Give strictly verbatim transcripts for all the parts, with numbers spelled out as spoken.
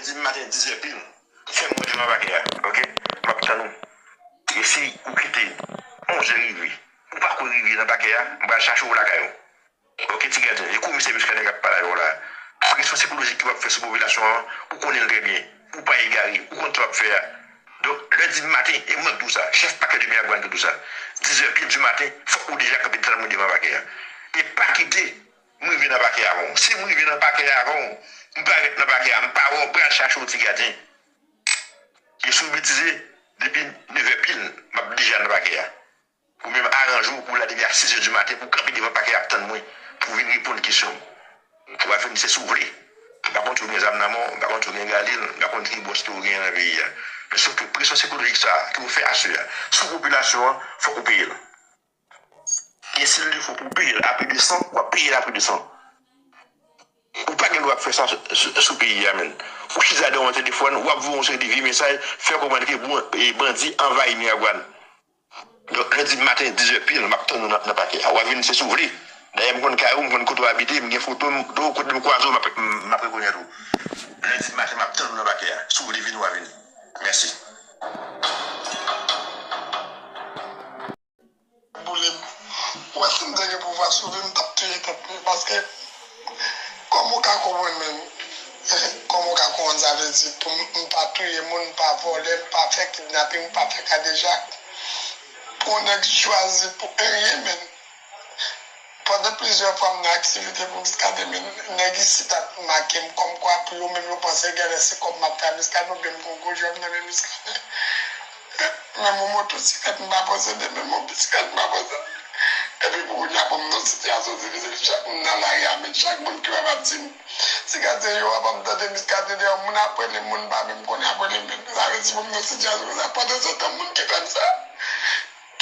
Lendi maten, diz è pil, fè m wè devan pakè a, oke? M ap tann ou. E si ou kite onz è rive, ou pa ko rive nan pakè a, m pral chache w lakay ou. Oke, ti gadyen, e komisè Muscadin k ap pale avè w la. Presyon sikolojik ke w ap fè sou popilasyon an, ou konnen l trè byen. Ou pa egare, ou konn sa w ap fè a. Donk, lendi maten, e mwen k di w sa, chèf pakè de Miragwàn ki di w sa. Diz è pil di maten, fòk ou deja kanpe tann mwen devan pakè a. E pa kite m rive nan pakè a avan w. Si m rive nan pakè a avan w, m parèt nan pakè a, m pa wè w, m pral chache w, ti gadyen. E si w betize, depi nèf è pil, m ap deja nan pakè a. Ou menm aranje w pou w la depi a sis è di maten pou w kanpe devan pakè a ap tann mwen, pou w vin reponn kesyon m. Ou va vin se si w vle. M pa konn si w gen zam nan men w, m pa konn si w gen galil, m pa konn ki bwòs ke w genyen nan peyi a. Men sòf ke presyon sikolojik sa a ke w fè aswè a sou popilasyon an, fòk ou peye l. E si l defo pou w peye l a pri de san, w ap peye l a pri de san. Ou pa gen dwa ap fè sa sou, sou, sou peyi a, menn. Ou chita devan yon telefòn, w ap voye yon seri de vye mesaj, fè konprann ke bon, e bandi anvayi Miragwàn. Donk, lendi maten, diz è pil, m ap tann ou nan, nan pakè a. W a vin se si w vle. Dayè, m konn kay ou, m konn kote w abite, m gen foto m, do kote m kwaze w, m ap, m ap rekonèt ou. Lendi maten, m ap tann ou nan pakè a. Si w vle vini, w a vini. Mèsi. Boule m. Ou wè si m te gen pouvwa sou vi m, m t ap touye tèt mwen. Paske, kòman w ka konprann menm? Kòman w ka konprann sa vle di pou m, m pa touye moun, m pa vòlè, m pa fè kidnaping, m pa fè kadejak? Pou yon nèg chwazi pou anyen menm. Pandan plizyè fwa m nan aktivite pou Muscadin, men nèg isit ap make m kòmkwa pou yo menm yo panse genlè se kòb m ap fè a Muscadin oubyen m gen yon gwo djòb nan men Muscadin. Men m yon motosiklèt m pa posede, men m yon bisiklèt m pa posede. Epi pou kounye a pou m nan sitiyasyon difisil, chak moun nan lari a, men chak moun ki wè m ap di m, Ti Gadyen yo ap ap tande Muscadin dèyè w, moun ap rele m, moun pa menm konnen ap rele m, men sa vle di pou m nan sitiyasyon konsa. Pandansetan, moun ki fè m sa,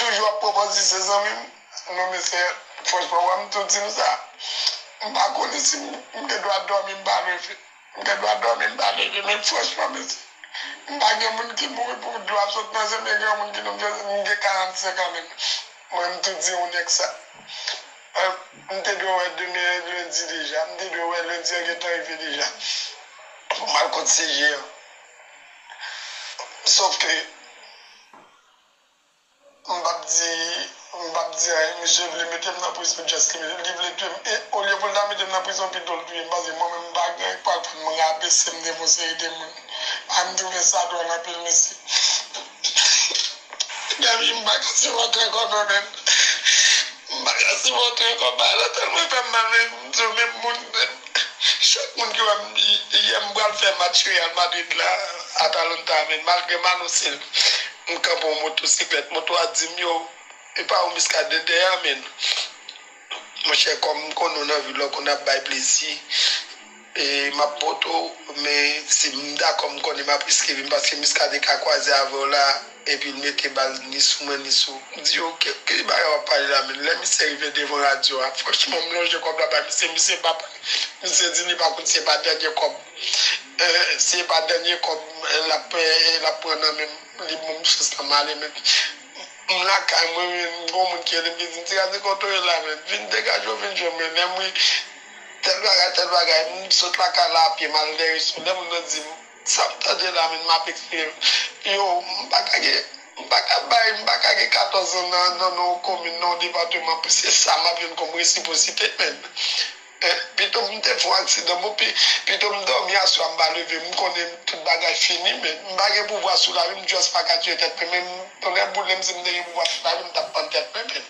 toujou ap pran pòz li se zanmi m. Non, mesye, franchman, wè m tou di nou sa. M pa konnen si m, m gen dwa dòmi, m pa leve. M gen dwa dòmi, m pa leve, men franchman, mesye, m pa gen moun ki mouri pou dlo ap sot nan je m, e gen moun ki di m, m gen karannsenk an menm. Mwen, m tou di yon nèg sa. Eh, m te dwe wè demen lendi deja, m te dwe wè lendi an gentan rive deja. Pou m al kont C J an. Sòf ke, M p ap di, m p ap di anyen. Misye vle mete m nan prizon, just li, li vle touye m. E olye pou l ta mete m nan prizon, pito l touye m, paske mwen menm m pa gen anyen k pral fè m rabese m devan yon seri de moun. A, m twouve sa dwòl anpil, mesye. Gaby, m pa ka sipòte ankò non, menm. M pa ka sipòte ankò. Bagay la tèlman fè m mal, menm, m di w, menm moun, menm. Chak moun ki wè m, yè m pral fè match Real Madrid la, Atalanta, men malgre m anonse l, m kanpe yon motosiklèt. Moto a di m, yo, e pa ou Muscadin dèyè a, men. Monchè, kòm m konnen w nan vil la, w konn ap bay plezi, e m ap pote w, men si m dakò, m konnen m ap riske vi m, paske Muscadin ka kwaze avè w la, epi l mete bal ni sou mwen, ni sou. M di, yo, ki, ki bagay w ap pale la, menm? Lè misye rive devan radyo a, franchman, m lonje kòb la bay misye, misye pa, misye di li pa konn si se pa dènye kòb. Eh, si se pa dènye kòb, eh, l ap, eh, l ap pran nan men m, li ban m chans la, m ale, men m lakay mwen, men m gon moun ki rele m, ki di m, "Ti Gadyen, kote w ye la, men? Vin degaje w, vin jwenn mwen." Lè m ri, tèl bagay, tèl bagay, m sot lakay la a pye, m al dèyè sou. Lè moun nan di m, Sa m tande la, men m ap eksprime. Yo, m pa ka gen, m pa ka bay, m pa ka gen katòz an nan, nan, nan yon komin, nan yon depatman, pou se sa m ap jwenn kòm resipwosite, men. Eh, pito m te fè yon aksidan, bon, pi, pito m dòmi aswè a, m pa leve, m konnen tout bagay fini, men. M pa gen pouvwa sou lavi m, just pa ka tiye tèt mwen, men m, tonnè boule m, si m te gen pouvwa sou lavi m, m t ap pann tèt mwen, men.